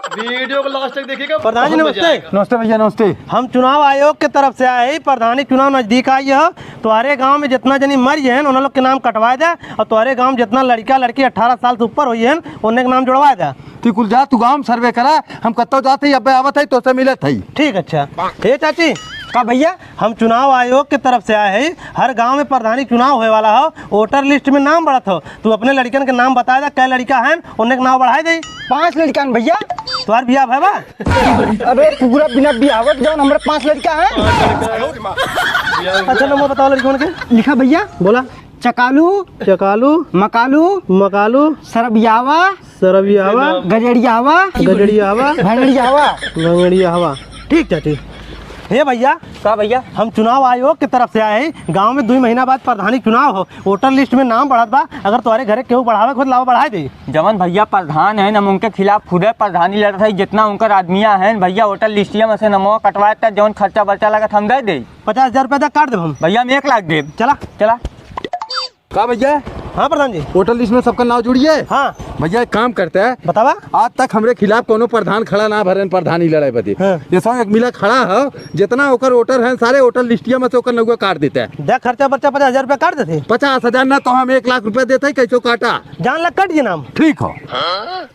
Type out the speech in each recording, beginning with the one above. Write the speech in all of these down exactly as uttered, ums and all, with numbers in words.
वीडियो को लास्ट तक देखिएगा, प्रधान जी, बहुत मजा नमस्ते। आएगा। नमस्ते भैया, नमस्ते। हम चुनाव आयोग के तरफ से आए ही, प्रधानी चुनाव नजदीक आई है, तुम्हारे गांव में जितना जनी मरी हैं, उन लोग के नाम कटवा दे और तुम्हारे गांव में जितना लड़का लड़की अठारह साल से ऊपर हुई हैं, उन्हें के नाम जुड़वा दे। तू कुल जा, तू गांव में सर्वे करा, हम कत्तो जात ही, अब्बे आवत ही, तोसे मिलत ही। ठीक, अच्छा। हे चाची। का भैया? हम चुनाव आयोग के तरफ से आए ही, हर गांव में प्रधानी चुनाव होए वाला हो, वोटर लिस्ट में नाम बढ़त हो, तू अपने लड़कन के नाम बता दे, कै लड़का हैं, उन्हें के नाम बढ़ाए दे। पांच लड़का हैं भैया। तुम्हार बियाह भय बा? अरे पूरा बिना बियाहवत जौन हमरे पांच लड़का हैं। अच्छा, नंबर बताओ लड़कन के। लिखा भैया। बोला। चकालू। चकालू। मकालू। मकालू। सरबियावा। सरबियावा। गजड़ियावा। गजड़ियावा। भंगड़ियावा। भंगड़ियावा। ठीक चाची। हे भैया। का भैया? हम चुनाव आयोग के तरफ से आए हैं। गांव में दुई महीना बाद प्रधानी चुनाव हो, वोटर लिस्ट में नाम बढ़त बा। अगर तुम्हारे घरे केहू बढ़ावे के हो तो लावा बढ़ाए दे। जवन भैया प्रधान हैं, हम उनके खिलाफ खुदे प्रधानी लड़त है, जितना उनकर आदमिया हैं भैया, वोटर लिस्टिया में से नमवा कटवाए त जवन खर्चा बर्चा लगत हम दे दे। पचास हजार रुपया तक काट देब हम। भैया हम एक लाख देब। चला। चला। का भैया? हाँ प्रधान जी। वोटर लिस्ट में सबका नाव जुड़िए। हाँ। भैया एक काम करते हैं। बतावा। आज तक हमरे खिलाफ कोनो प्रधान खड़ा ना भरेन प्रधानी लड़े बदे। हाँ। ये सब एक मिला खड़ा हो, जितना ओकर वोटर हैं सारे वोटर लिस्टिया में से ओकर नौवा काट देते हैं। देख खर्चा बर्चा पचास हजार रुपया काट देते। पचास हजार ना तो हम एक लाख रुपया देते हैं, कैसो काटा। जान लग कट जी नाम। ठीक हो।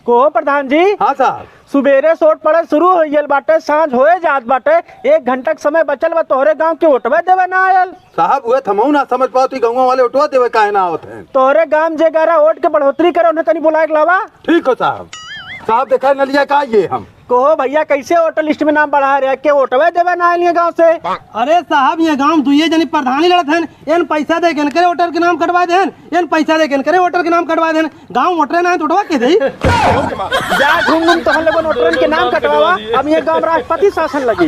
को प्रधान जी। हाँ साहब। सुबेरे से वोट पड़े शुरू हो गइल बाटे, सांझ होए जात बाटे, एक घंटा के समय बचल बा, तोहरे गांव के वोटवे देवे ना आयल। साहब, उहे त हमहू ना समझ पावत ही, गौवा वाले वोटवा देवे काहे ना आवत हैं? तोहरे गांव जे ग्यारह वोट के बढ़ोतरी करे, उन्हें तनी बुलाए के लावा। ठीक हो साहब। साहब, देखा नलिया का ये हम। कहो भैया, कैसे वोटर लिस्ट में नाम बढ़ा रहे के वोटवे देवे ना आयल गांव से? अरे साहब, ये गांव दुइये जनी प्रधानी लड़त हैं, एन पैसा दे के इनकरे वोटर के नाम कटवा देन, एन पैसा दे के इनकरे वोटर के नाम कटवा देन। गांव वोटरे ना है तो वोटवा के देई? जा घूम घूम तोहन लोगन वोटरन के नाम कटवावा, अब ये गांव राष्ट्रपति शासन लगी।